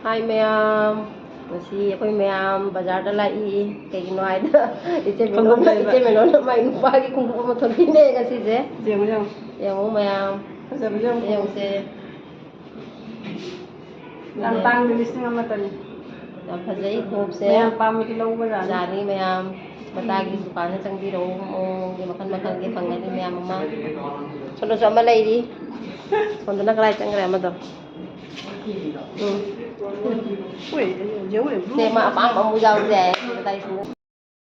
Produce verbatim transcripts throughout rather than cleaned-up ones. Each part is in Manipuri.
ꯍꯥꯏ ꯃꯌꯥꯝ, ꯉꯁꯤ ꯑꯩꯈꯣꯏ ꯃꯌꯥꯝ ꯕꯖꯥꯔꯗ ꯂꯥꯛꯏ꯫ ꯀꯩꯒꯤꯅꯣ ꯍꯥꯏꯗ, ꯏꯆꯦ ꯃꯦꯅꯣꯟ, ꯈꯣꯡꯎꯞ ꯂꯩꯕ꯫ ꯏꯆꯦ ꯃꯦꯅꯣꯟꯅ ꯃꯥꯏ ꯅꯨꯄꯥꯒꯤ ꯈꯣꯡꯎꯞ ꯑꯃ ꯊꯣꯛꯄꯤꯅꯦ ꯉꯁꯤꯁꯦ꯫ ꯌꯦꯡꯉꯨ, ꯌꯦꯡꯉꯨ꯫ ꯌꯦꯡꯉꯨ ꯃꯌꯥꯝ꯫ ꯐꯖꯕ ꯌꯦꯡꯉꯨ꯫ ꯌꯦꯡꯉꯨꯁꯦ꯫ ꯌꯥꯝ ꯐꯖꯩ꯫ ꯇꯥꯡꯗꯦ, ꯂꯤꯁꯤꯡ ꯑꯃꯇꯅꯤ꯫ ꯌꯥꯝ ꯐꯖꯩ ꯈꯣꯡꯎꯞꯁꯦ꯫ ꯃꯌꯥꯝ ꯄꯥꯝꯕꯗꯤ ꯂꯧꯕ ꯌꯥꯅꯤ꯫ ꯌꯥꯅꯤ ꯃꯌꯥꯝ꯫ ꯃꯇꯥꯒꯤ ꯗꯨꯀꯥꯟꯗ ꯆꯪꯕꯤꯔꯛꯎ꯫ ꯃꯑꯣꯡ ꯃꯑꯣꯡꯒꯤ ꯃꯈꯜ ꯃꯈꯜꯒꯤ ꯐꯪꯒꯅꯤ ꯃꯌꯥꯝ ꯑꯃ꯫ ꯁꯣꯝꯗꯁꯨ ꯑꯃ ꯂꯩꯔꯤ꯫ ꯁꯣꯝꯗꯅ ꯀꯗꯥꯏ ꯆꯪꯈ꯭ꯔꯦ ꯑꯃꯗꯣ? ꯎꯝ꯫ ꯁꯦ, ꯃꯥ ꯑꯄꯥꯝꯕ ꯑꯃꯨꯛ ꯌꯥꯎꯖꯦ ꯍꯥꯏ꯫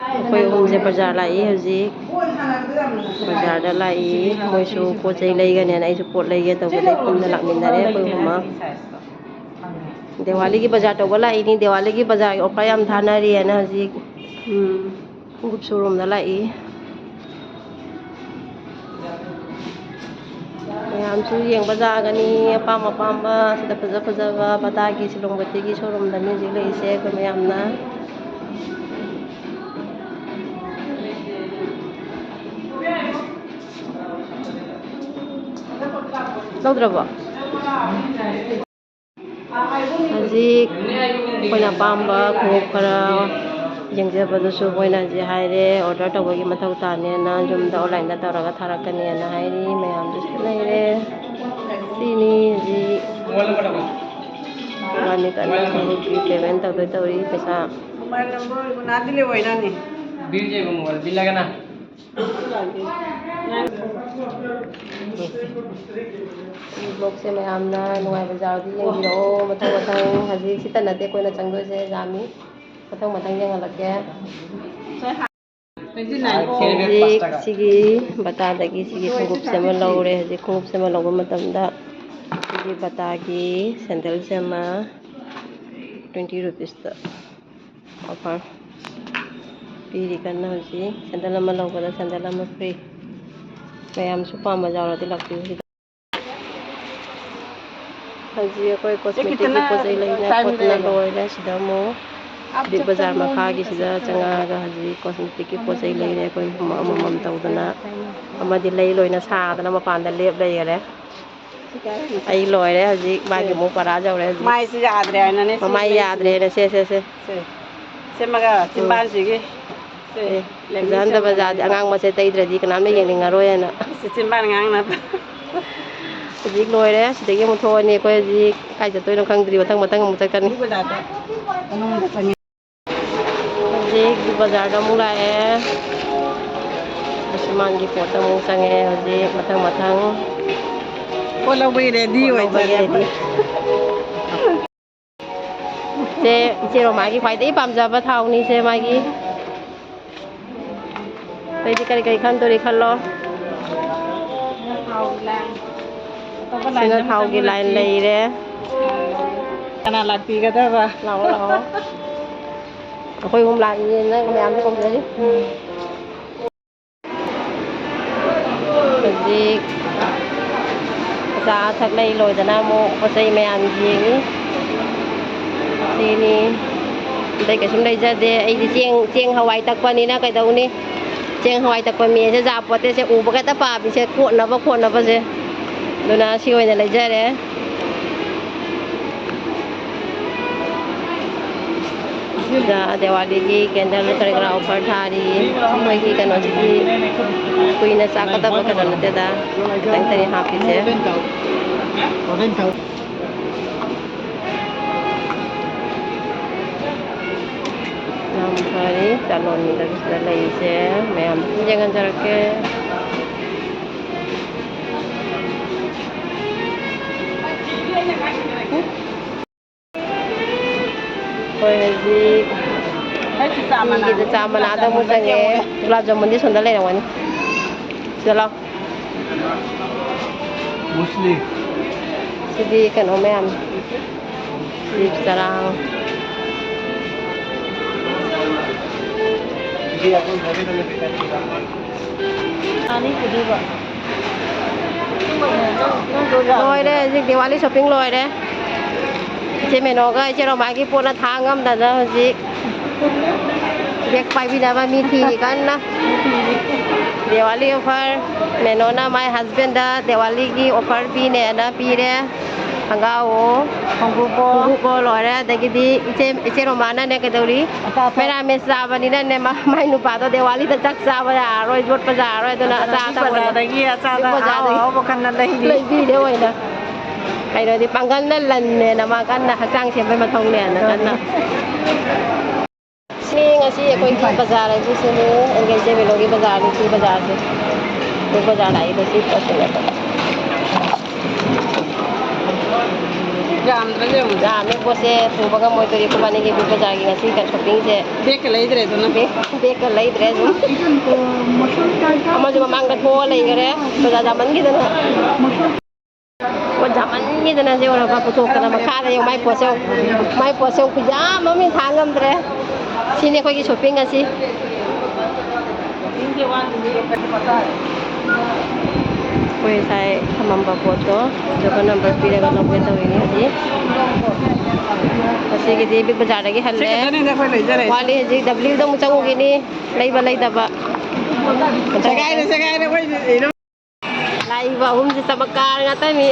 ꯑꯩꯈꯣꯏ ꯑꯍꯨꯝꯁꯦ ꯕꯖꯥꯔ ꯂꯥꯛꯏ ꯍꯧꯖꯤꯛ꯫ ꯕꯖꯥꯔꯗ ꯂꯥꯛꯏ꯫ ꯃꯣꯏꯁꯨ ꯄꯣꯠ ꯆꯩ ꯂꯩꯒꯅꯦꯅ ꯑꯩꯁꯨ ꯄꯣꯠ ꯂꯩꯒꯦ ꯇꯧꯕꯗ ꯄꯨꯟꯅ ꯂꯥꯛꯃꯤꯟꯅꯔꯦ ꯑꯩꯈꯣꯏ ꯑꯍꯨꯝꯃꯛ꯫ ꯗꯤꯋꯥꯂꯤꯒꯤ ꯕꯖꯥꯔ ꯇꯧꯕ ꯂꯥꯛꯏꯅꯤ꯫ ꯗꯤꯋꯥꯂꯤꯒꯤ ꯕꯖꯥꯔꯒꯤ offer ꯌꯥꯝ ꯊꯥꯅꯔꯤꯑꯅ ꯍꯧꯖꯤꯛ꯫ ꯎꯝ꯫ ꯈꯣꯡꯎꯞ showroomꯗ ꯂꯥꯛꯏ꯫ ꯃꯌꯥꯝꯁꯨ ꯌꯦꯡꯕ ꯂꯥꯛꯑꯒꯅꯤ꯫ ꯑꯄꯥꯝ ꯑꯄꯥꯝꯕ ꯁꯤꯗ ꯐꯖ ꯐꯖꯕ ꯕꯇꯥꯒꯤ ꯁꯤꯂꯣꯡ ꯕꯇꯤꯒꯤ showroomꯗꯅꯤ ꯍꯧꯖꯤꯛ ꯂꯩꯔꯤꯁꯦ ꯑꯩꯈꯣꯏ ꯃꯌꯥꯝꯅ꯫ ꯂꯧꯗ꯭ꯔꯕꯣ? ꯍꯧꯖꯤꯛ ꯑꯩꯈꯣꯏꯅ ꯑꯄꯥꯝꯕ ꯈꯣꯡꯎꯞ ꯈꯔ ꯌꯦꯡꯖꯕꯗꯨꯁꯨ ꯃꯣꯏꯅ ꯍꯧꯖꯤꯛ ꯍꯥꯏꯔꯦ, order ꯇꯧꯕꯒꯤ ꯃꯊꯧ ꯇꯥꯅꯦꯅ, ꯌꯨꯝꯗ onlineꯗ ꯇꯧꯔꯒ ꯊꯥꯔꯛꯀꯅꯦꯅ ꯍꯥꯏꯔꯤ꯫ ꯃꯌꯥꯝꯗꯨꯁꯨ ꯂꯩꯔꯦ꯫ ꯁꯤꯅꯤ ꯍꯧꯖꯤꯛ ꯏꯕꯥꯅꯤ ꯀꯟꯅ ꯈꯣꯡꯎꯞꯀꯤ payment ꯇꯧꯗꯣꯏ ꯇꯧꯔꯤ꯫ ꯄꯩꯁꯥ ꯃꯣꯕꯥꯏꯜ ꯅꯝꯕꯔ ꯏꯕꯨ ꯅꯥꯗꯤ ꯂꯩ ꯑꯣꯏꯅꯅꯤ꯫ ꯕꯤꯜ ꯆꯦꯕ ꯃꯣꯕꯥꯏꯜ ꯕꯤꯜ ꯂꯒꯅ꯫ ꯁꯤ vlogꯁꯦ ꯃꯌꯥꯝꯅ ꯅꯨꯡꯉꯥꯏꯕ ꯌꯥꯎꯔꯗꯤ ꯌꯦꯡꯕꯤꯔꯛꯑꯣ꯫ ꯃꯊꯪ ꯃꯊꯪ ꯍꯧꯖꯤꯛ ꯁꯤꯇ ꯅꯠꯇꯦ ꯑꯩꯈꯣꯏꯅ ꯆꯪꯗꯣꯏꯁꯦ, ꯌꯥꯝꯃꯤ꯫ ꯃꯊꯪ ꯃꯊꯪ ꯌꯦꯡꯍꯜꯂꯛꯀꯦ꯫ ꯍꯧꯖꯤꯛ ꯁꯤꯒꯤ ꯕꯇꯥꯗꯒꯤ ꯁꯤꯒꯤ ꯈꯣꯡꯎꯞꯁꯦ ꯑꯃ ꯂꯧꯔꯦ꯫ ꯍꯧꯖꯤꯛ ꯈꯣꯡꯎꯞꯁꯦ ꯑꯃ ꯂꯧꯕ ꯃꯇꯝꯗ ꯁꯤꯒꯤ ꯕꯇꯥꯒꯤ ꯁꯦꯟꯗꯜꯁꯦ ꯑꯃ twenty rupeesꯇ offer ꯄꯤꯔꯤ ꯀꯟꯅ ꯍꯧꯖꯤꯛ꯫ ꯁꯦꯟꯗꯜ ꯑꯃ ꯂꯧꯕꯗ ꯁꯦꯟꯗꯜ ꯑꯃ free꯫ ꯃꯌꯥꯝꯁꯨ ꯄꯥꯝꯕ ꯌꯥꯎꯔꯗꯤ ꯂꯥꯛꯄꯤꯌꯨ ꯁꯤꯗ꯫ ꯍꯧꯖꯤꯛ ꯑꯩꯈꯣꯏ cosmeticꯀꯤ ꯄꯣꯠ ꯆꯩ ꯂꯩꯅ ꯈꯣꯠꯇꯅ ꯂꯣꯏꯔꯦ꯫ ꯁꯤꯗ ꯑꯃꯨꯛ ꯕꯤꯛ ꯕꯖꯥꯔ ꯃꯈꯥꯒꯤꯁꯤꯗ ꯆꯪꯉꯛꯑꯒ ꯍꯧꯖꯤꯛ cosmeticꯀꯤ ꯄꯣꯠ ꯆꯩ ꯂꯩꯔꯦ꯫ ꯑꯩꯈꯣꯏ ꯑꯃꯃꯝ ꯇꯧꯗꯅ ꯑꯃꯗꯤ ꯂꯩ ꯂꯣꯏꯅ ꯁꯥꯗꯅ ꯃꯄꯥꯟꯗ ꯂꯦꯞ ꯂꯩꯈꯔꯦ꯫ ꯑꯩ ꯂꯣꯏꯔꯦ ꯍꯧꯖꯤꯛ꯫ ꯃꯥꯒꯤ ꯑꯃꯨꯛ ꯄꯔꯥ ꯌꯧꯔꯦ ꯍꯧꯖꯤꯛ꯫ ꯃꯥꯏꯁꯤ ꯌꯥꯗ꯭ꯔꯦ ꯍꯥꯏꯅꯅꯦ ꯁꯤ ꯃꯃꯥꯏ ꯂꯩꯔꯤꯁꯦ꯫ ꯌꯥꯗ꯭ꯔꯦꯅ꯫ ꯁꯦ, ꯁꯦ, ꯁꯦ꯫ ꯁꯦ꯫ ꯁꯦꯝꯃꯒ ꯎꯝ꯫ ꯆꯤꯝꯕꯥꯟꯁꯤꯒꯤ꯫ ꯁꯦ꯫ ꯑꯦ, ꯂꯦꯝꯕꯤ ꯐꯖꯍꯟꯗ ꯁꯦꯝꯃꯒ꯫ ꯕꯖꯥꯔꯗꯤ ꯑꯉꯥꯡꯕꯁꯦ ꯇꯩꯗ꯭ꯔꯗꯤ ꯀꯅꯥꯝꯅ ꯌꯦꯡꯅꯤꯡꯉꯔꯣꯏꯅ꯫ ꯁꯤ ꯆꯤꯝꯕꯥꯟ ꯉꯥꯡꯅꯕ꯫ ꯍꯧꯖꯤꯛ ꯂꯣꯏꯔꯦ꯫ ꯁꯤꯗꯒꯤ ꯑꯃꯨꯛ ꯊꯣꯛꯑꯅꯤ꯫ ꯑꯩꯈꯣꯏ ꯍꯧꯖꯤꯛ ꯀꯥꯏ ꯆꯠꯇꯣꯏꯅꯣ ꯈꯪꯗ꯭ꯔꯤ꯫ ꯃꯊꯪ ꯃꯊꯪ ꯑꯃꯨꯛ ꯆꯠꯀꯅꯤ꯫ ꯎꯕ ꯖꯥꯠꯇꯣ꯫ ꯃꯅꯨꯡꯗ ꯆꯪꯉꯦ꯫ ꯍꯧꯖꯤꯛ ꯕꯖꯥꯔꯗ ꯑꯃꯨꯛ ꯂꯥꯛꯑꯦ꯫ ꯁꯨꯃꯥꯟꯒꯤ ꯄꯣꯠꯇ ꯑꯃꯨꯛ ꯆꯪꯉꯛꯑꯦ ꯍꯧꯖꯤꯛ ꯃꯊꯪ ꯃꯊꯪ꯫ ꯄꯣꯠ ꯂꯧꯕꯒꯤ ꯔꯦꯗꯤ ꯄꯣꯠ ꯂꯧꯕꯒꯤ ꯑꯣꯏꯖꯔꯦ꯫ ꯔꯦꯗꯤ꯫ ꯁꯦ, ꯏꯆꯦ ꯔꯣꯃꯥꯒꯤ ꯈ꯭ꯋꯥꯏꯗꯒꯤ ꯄꯥꯝꯖꯕ ꯊꯥꯎꯅꯤ ꯁꯦ ꯃꯥꯒꯤ꯫ ꯑꯇꯩꯗꯤ ꯀꯔꯤ ꯀꯔꯤ ꯈꯟꯗꯣꯔꯤ ꯈꯜꯂꯣ꯫ ꯁꯤꯅ ꯊꯥꯎꯒꯤ ꯂꯥꯏꯟ ꯂꯩꯔꯦ꯫ ꯀꯅꯥ ꯂꯥꯛꯄꯤꯒꯗꯕ? ꯂꯥꯛꯑꯣ, ꯂꯥꯛꯑꯣ꯫ ꯑꯩꯈꯣꯏ ꯑꯍꯨꯝ ꯂꯥꯛꯏꯅꯦ, ꯅꯪ ꯃꯌꯥꯝꯁꯦ ꯀꯧꯖꯔꯤ꯫ ꯍꯧꯖꯤꯛ ꯑꯆꯥ ꯑꯊꯛ ꯂꯩ ꯂꯣꯏꯗꯅ ꯑꯃꯨꯛ ꯄꯣꯠ ꯆꯩ ꯃꯌꯥꯝ ꯌꯦꯡꯉꯤ꯫ ꯁꯤꯅꯤ꯫ ꯑꯇꯩ ꯀꯩꯁꯨꯝ ꯂꯩꯖꯗꯦ꯫ ꯑꯩꯗꯤ ꯆꯦꯡ, ꯆꯦꯡ ꯍꯋꯥꯏ ꯇꯛꯄꯅꯤꯅ ꯀꯩꯗꯧꯅꯤ? ꯆꯦꯡ ꯍꯋꯥꯏ ꯇꯛꯄ ꯃꯤꯁꯦ ꯖꯥ ꯄꯣꯠꯇꯦꯁꯦ, ꯎꯕꯒ ꯍꯦꯛꯇ ꯄꯥꯝꯃꯤꯁꯦ, ꯀꯣꯠꯅꯕ ꯈꯣꯠꯅꯕꯁꯦ꯫ ꯑꯗꯨꯅ ꯁꯤ ꯑꯣꯏꯅ ꯂꯩꯖꯔꯦ꯫ ꯁꯤꯗ ꯗꯤꯋꯥꯂꯤꯒꯤ ꯀꯦꯟꯗꯜ ꯀꯔꯤ ꯀꯔꯥ ꯑꯣꯐꯔ ꯊꯥꯔꯤ꯫ ꯃꯣꯏꯒꯤ ꯀꯩꯅꯣꯁꯤꯗꯤ ꯀꯨꯏꯅ ꯆꯥꯛꯀꯗꯕ ꯀꯩꯅꯣ ꯅꯠꯇꯦꯗ, ꯈꯤꯇꯪ ꯈꯛꯇꯅꯤ ꯍꯥꯞꯄꯤꯁꯦ꯫ ꯌꯥꯝ ꯐꯔꯤ ꯆꯥꯂꯣꯟꯗꯒꯤꯁꯤꯗ ꯂꯩꯔꯤꯁꯦ ꯃꯌꯥꯝ ꯁꯨꯝ ꯌꯦꯡꯍꯟꯖꯔꯛꯀꯦ꯫ ꯑꯩꯈꯣꯏ ꯍꯧꯖꯤꯛ ꯃꯤꯒꯤꯗ ꯆꯥ ꯃꯅꯥꯗ ꯑꯃꯨꯛ ꯆꯪꯉꯦ꯫ ꯒꯨꯂꯥꯞ ꯖꯥꯃꯨꯟꯗꯤ ꯁꯣꯝꯗ ꯂꯩꯔꯝꯒꯅꯤ꯫ ꯁꯤꯗ ꯂꯥꯎ꯫ ꯃꯨꯁꯂꯤ꯫ ꯁꯤꯗꯤ ꯀꯩꯅꯣ ꯃꯌꯥꯝ꯫ ꯆꯤꯞꯁ ꯆꯔꯥꯡ꯫ ꯑꯅꯤ ꯄꯨꯗꯣꯏꯕ꯫ ꯂꯣꯏꯔꯦ ꯍꯧꯖꯤꯛ ꯗꯤꯋꯥꯂꯤ shopping ꯂꯣꯏꯔꯦ꯫ ꯏꯆꯦ ꯃꯦꯅꯣꯒ ꯏꯆꯦ ꯔꯣꯃꯥꯒꯤ ꯄꯣꯠꯅ ꯊꯥꯡ ꯉꯝꯗꯅ ꯍꯧꯖꯤꯛ ꯕꯦꯛ ꯄꯥꯏꯕꯤꯅꯕ ꯃꯤ ꯊꯤꯔꯤ ꯀꯟꯅ꯫ ꯗꯤꯋꯥꯂꯤ ꯑꯣꯐꯔ꯫ ꯃꯦꯅꯣꯅ ꯃꯥꯏ ꯍꯁꯕꯦꯟꯗ ꯗꯤꯋꯥꯂꯤꯒꯤ ꯑꯣꯐꯔ ꯄꯤꯅꯦꯅ ꯄꯤꯔꯦ꯫ ꯈꯣꯡꯒ꯭ꯔꯨꯕꯣ꯫ ꯈꯣꯡꯒ꯭ꯔꯨꯕꯣ ꯂꯣꯏꯔꯦ꯫ ꯑꯗꯒꯤꯗꯤ ꯏꯆꯦ, ꯏꯆꯦ ꯔꯣꯃꯥꯅꯅꯦ ꯀꯩꯗꯧꯔꯤ? ꯑꯆꯥ ꯑꯊꯛ꯫ ꯃꯦꯔꯥꯃꯦꯁ ꯆꯥꯕꯅꯤꯅꯅꯦ, ꯃ-, ꯃꯥꯏ ꯅꯨꯄꯥꯗꯣ ꯗꯤꯋꯥꯂꯤꯗ ꯆꯥꯛ ꯆꯥꯕ ꯌꯥꯔꯔꯣꯏ, ꯌꯣꯠꯄ ꯌꯥꯔꯔꯣꯏ, ꯑꯗꯨꯅ ꯑꯆꯥ ꯑꯗꯨꯅ ꯑꯊꯛ ꯑꯣꯏꯅ ꯕꯖꯥꯔꯗꯒꯤ ꯑꯆꯥ ꯕꯤꯛ ꯑꯊꯛ ꯑꯍꯥꯎ ꯕꯖꯥꯔꯗꯒꯤ ꯑꯍꯥꯎꯕ ꯈꯟꯅ ꯂꯩꯔꯤ꯫ ꯂꯩꯕꯤꯔꯦ ꯑꯣꯏꯅ꯫ ꯀꯩꯅꯣꯗꯤ ꯄꯥꯡꯒꯜꯅ ꯂꯟꯅꯦꯅ ꯃꯥ ꯀꯟꯅ ꯍꯛꯆꯥꯡ ꯁꯦꯝꯕꯩ ꯃꯊꯧꯅꯦꯅ ꯀꯟꯅ꯫ ꯁꯤ ꯉꯁꯤ ꯑꯩꯈꯣꯏꯒꯤ ꯕꯖꯥꯔ ꯍꯥꯏꯕꯁꯤꯅꯤ, ꯑꯦꯟ ꯀꯦ ꯏꯆꯦ ꯃꯦꯂꯣꯒꯤ ꯕꯖꯥꯔꯅꯤ, ꯁꯤ ꯕꯖꯥꯔꯁꯦ꯫ ꯑꯩꯈꯣꯏ ꯕꯖꯥꯔ ꯂꯥꯛꯏꯕꯁꯤ ꯄꯣꯠꯁꯤꯅꯦꯕ꯫ ꯌꯥꯝꯗ꯭ꯔꯁꯨ ꯌꯥꯝ ꯌꯥꯝꯃꯦ ꯄꯣꯠꯁꯦ ꯄꯨꯕ ꯉꯝꯃꯣꯏꯗꯧꯔꯤ꯫ ꯑꯩꯈꯣꯏ ꯏꯕꯥꯅꯤꯒꯤ ꯕꯤꯛ ꯕꯖꯥꯔꯒꯤ ꯉꯁꯤ ꯁꯣꯄꯤꯡꯁꯦ꯫ ꯕꯦꯛꯀ ꯂꯩꯗ꯭ꯔꯦ ꯑꯗꯨꯅ꯫ ꯕꯦꯛ, ꯕꯦꯛꯀ ꯂꯩꯗ꯭ꯔꯦ ꯑꯗꯨꯝ꯫ ꯑꯃꯁꯨ ꯃꯃꯥꯡꯗ ꯊꯣꯛꯑ ꯂꯩꯈꯔꯦ꯫ ꯕꯖꯥꯔ ꯌꯥꯝꯃꯟꯈꯤꯗꯅ꯫ ꯄꯣꯠ ꯌꯥꯝꯃꯟꯈꯤꯗꯅ ꯁꯤ ꯑꯣꯏꯔꯕ ꯄꯨꯊꯣꯛꯇꯅ ꯃꯈꯥꯗ ꯌꯦꯡꯉꯨ꯫ ꯃꯥꯏ ꯄꯣꯠꯁꯦ ꯌꯦꯡꯉꯨ꯫ ꯃꯥꯏ ꯄꯣꯠꯁꯦ ꯌꯦꯡꯉꯨ꯫ ꯈꯨꯌꯥꯝ ꯑꯃ ꯊꯥꯡ ꯉꯝꯗ꯭ꯔꯦ꯫ ꯁꯤꯅꯤ ꯑꯩꯈꯣꯏꯒꯤ ꯁꯣꯄꯤꯡ ꯑꯁꯤ꯫ ꯑꯩꯈꯣꯏ ꯉꯁꯥꯏ ꯊꯝꯃꯝꯕ ꯄꯣꯠꯇꯣ ꯖꯣꯀꯔ ꯅꯝꯕꯔ ꯄꯤꯔꯒ ꯂꯧꯒꯦ ꯇꯧꯔꯤꯅꯤ ꯍꯧꯖꯤꯛ꯫ ꯉꯁꯤꯒꯤꯗꯤ ꯕꯤꯛ ꯕꯖꯥꯔꯗꯒꯤ ꯍꯜꯂꯦ꯫ ꯁꯤ ꯈꯛꯇꯅꯤꯗ ꯑꯩꯈꯣꯏ ꯂꯩꯖꯔꯛꯏꯁꯦ꯫ ꯋꯥꯠꯂꯤ ꯍꯧꯖꯤꯛ ꯗꯕ꯭ꯂꯤꯎꯗ ꯑꯃꯨꯛ ꯆꯪꯉꯨꯈꯤꯅꯤ꯫ ꯂꯩꯕ ꯂꯩꯗꯕ꯫ ꯁꯦꯒꯥꯏꯔꯦ, ꯁꯦꯒꯥꯏꯔꯦ, ꯑꯩꯈꯣꯏ ꯂꯥꯛꯏꯕ ꯑꯍꯨꯝꯁꯦ ꯆꯃꯠꯀꯥꯔ ꯉꯥꯛꯇꯅꯤ꯫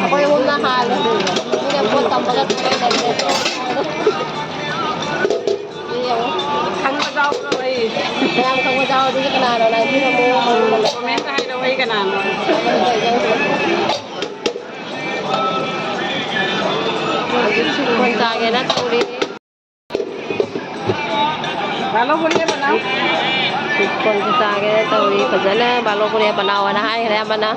ꯑꯩꯈꯣꯏ ꯑꯍꯨꯝꯅ ꯍꯥꯜꯂꯦ꯫ ꯃꯤꯅ ꯄꯣꯠ ꯇꯝꯕꯒ ꯂꯩꯔꯦ꯫ ꯁꯤ ꯌꯦꯡꯉꯨ꯫ ꯈꯪꯕ ꯌꯥꯎꯕ꯭ꯔꯣ ꯑꯩ? ꯃꯌꯥꯝ ꯈꯪꯕ ꯌꯥꯎꯔꯗꯤ ꯀꯅꯥꯅꯣ ꯅꯥꯏꯟꯇꯤꯟ ꯑꯃꯨꯛ ꯍꯧꯔꯛꯑꯣ꯫ ꯀꯣꯃꯦꯟꯇ ꯍꯥꯏꯔꯛꯑꯣ ꯑꯩ ꯀꯅꯥꯅꯣ꯫ ꯍꯧꯖꯤꯛ ꯁ꯭ꯋꯤꯠ ꯀꯣꯔꯟ ꯆꯥꯒꯦꯅ ꯇꯧꯔꯤ꯫ ꯕꯥꯂꯣ ꯕꯣꯂꯤꯌꯥ ꯕꯅꯥꯎ꯫ ꯁ꯭ꯋꯤꯠ ꯀꯣꯔꯟꯁꯨ ꯆꯥꯒꯦꯅ ꯇꯧꯔꯤ꯫ ꯐꯖꯅ ꯕꯥꯂꯣ ꯕꯣꯂꯤꯌꯥ ꯕꯅꯥꯎ ꯍꯥꯏꯅ ꯍꯥꯏꯈ꯭ꯔꯦ ꯑꯃꯅ꯫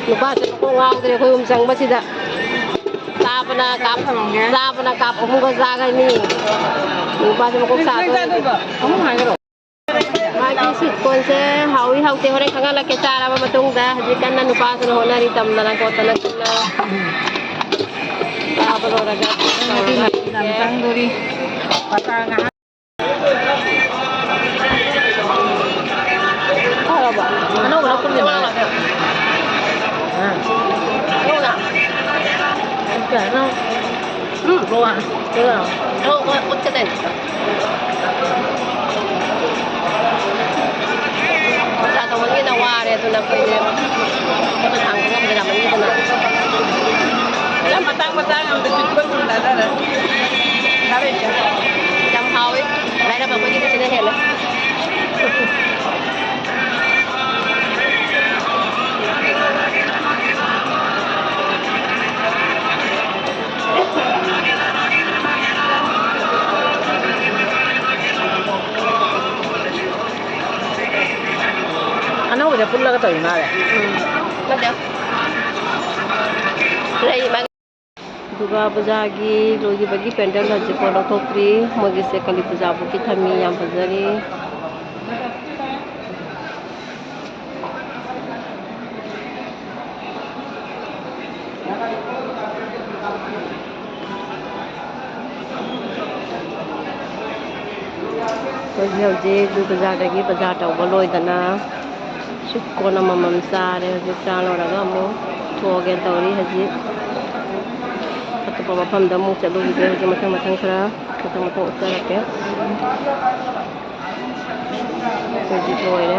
ꯅꯨꯄꯥꯁꯦ ꯃꯀꯣꯛ ꯉꯥꯎꯗ꯭ꯔꯦ ꯑꯩꯈꯣꯏ ꯑꯍꯨꯝ ꯆꯪꯕꯁꯤꯗ꯫ ꯆꯥꯕꯅ ꯀꯥꯞ-, ꯆꯥꯕꯅ ꯀꯥꯞ ꯑꯍꯨꯝꯒ ꯆꯥꯒꯅꯤ꯫ ꯅꯨꯄꯥꯁꯦ ꯃꯀꯣꯛ ꯁꯥꯗꯣꯔꯦ꯫ ꯑꯍꯨꯝ ꯍꯥꯏꯈ꯭ꯔꯣ꯫ ꯃꯥꯒꯤ ꯁ꯭ꯋꯤꯠ ꯀꯣꯔꯟꯁꯦ ꯍꯥꯎꯏ ꯍꯥꯎꯇꯦ ꯍꯣꯔꯦꯟ ꯈꯪꯍꯜꯂꯛꯀꯦ ꯆꯥꯔꯕ ꯃꯇꯨꯡꯗ꯫ ꯍꯧꯖꯤꯛ ꯀꯟꯅ ꯅꯨꯄꯥꯁꯤꯅ ꯍꯣꯠꯅꯔꯤ, ꯇꯝꯗꯅ ꯈꯣꯠꯇꯅ ꯀꯟꯅ꯫ ꯆꯥꯕ ꯂꯣꯏꯔꯒ ꯅꯪ ꯅꯨꯄꯤ ꯃꯌꯥꯝ ꯆꯪꯗꯣꯔꯤ꯫ ꯃꯆꯥ ꯉꯥꯏꯍꯥꯛ꯫ ꯐꯔꯕꯣ? ꯑꯅꯧꯕ ꯂꯧꯈꯨꯝꯁꯦ ꯃꯥꯅ꯫ ꯑꯥ꯫ ꯑꯅꯧꯕ꯫ ꯎꯝ, ꯎꯝ, ꯂꯣꯏꯔꯦ꯫ ꯑꯣ, ꯑꯣ, ꯑꯣꯠꯀꯗꯣꯏꯅꯦ꯫ ꯆꯥ ꯇꯧꯃꯟꯒꯤꯗꯅ ꯋꯥꯔꯦ, ꯑꯗꯨꯅ ꯑꯩꯈꯣꯏꯁꯦ ꯄꯣꯠꯇꯣ ꯊꯥꯡꯕ ꯉꯝꯗ꯭ꯔꯦ, ꯌꯥꯝꯃꯟꯒꯤꯗꯅ꯫ ꯌꯥꯝ ꯃꯇꯥꯡ ꯃꯇꯥꯡ ꯑꯃꯗ ꯆꯤꯛꯄ ꯉꯝꯅꯗꯔꯦ꯫ ꯌꯥꯝ ꯍꯥꯎꯋꯤ꯫ ꯂꯥꯏꯔꯕ ꯑꯩꯈꯣꯏꯒꯤꯗꯤ ꯁꯤꯅ ꯍꯦꯜꯂꯦ꯫ ꯑꯅꯧꯕꯁꯦ ꯄꯨꯜꯂꯒ ꯇꯧꯔꯤ ꯃꯥꯜꯂꯦ꯫ ꯎꯝ꯫ ꯅꯠꯇꯦ꯫ ꯂꯩ ꯃꯥꯒꯤ꯫ ꯗꯨꯔꯒꯥ ꯄꯨꯖꯥꯒꯤ ꯂꯣꯏꯈꯤꯕꯒꯤ ꯄꯦꯟꯗꯜ ꯍꯧꯖꯤꯛꯐꯥꯎ ꯂꯧꯊꯣꯛꯇ꯭ꯔꯤ꯫ ꯃꯣꯏꯒꯤꯁꯦ ꯀꯥꯂꯤ ꯄꯨꯖꯥ ꯐꯥꯎꯒꯤ ꯊꯝꯃꯤ꯫ ꯌꯥꯝ ꯐꯖꯔꯤ꯫ ꯑꯩꯈꯣꯏꯁꯦ ꯍꯧꯖꯤꯛ ꯕꯖꯥꯔꯗꯒꯤ ꯕꯖꯥꯔ ꯇꯧꯕ ꯂꯣꯏꯗꯅ ꯁ꯭ꯋꯤꯠ ꯀꯣꯔꯟ ꯑꯃꯃꯝ ꯆꯥꯔꯦ꯫ ꯍꯧꯖꯤꯛ ꯆꯥ ꯂꯣꯏꯔꯒ ꯑꯃꯨꯛ ꯊꯣꯛꯑꯒꯦ ꯇꯧꯔꯤ꯫ ꯍꯧꯖꯤꯛ ꯑꯇꯣꯞꯄ ꯃꯐꯝꯗ ꯑꯃꯨꯛ ꯆꯠꯂꯨꯈꯤꯒꯦ꯫ ꯍꯧꯖꯤꯛ ꯃꯊꯪ ꯃꯊꯪ ꯈꯔ ꯃꯊꯪ ꯃꯊꯪ ꯎꯠꯆꯔꯛꯀꯦ꯫ ꯍꯧꯖꯤꯛ ꯂꯣꯏꯔꯦ꯫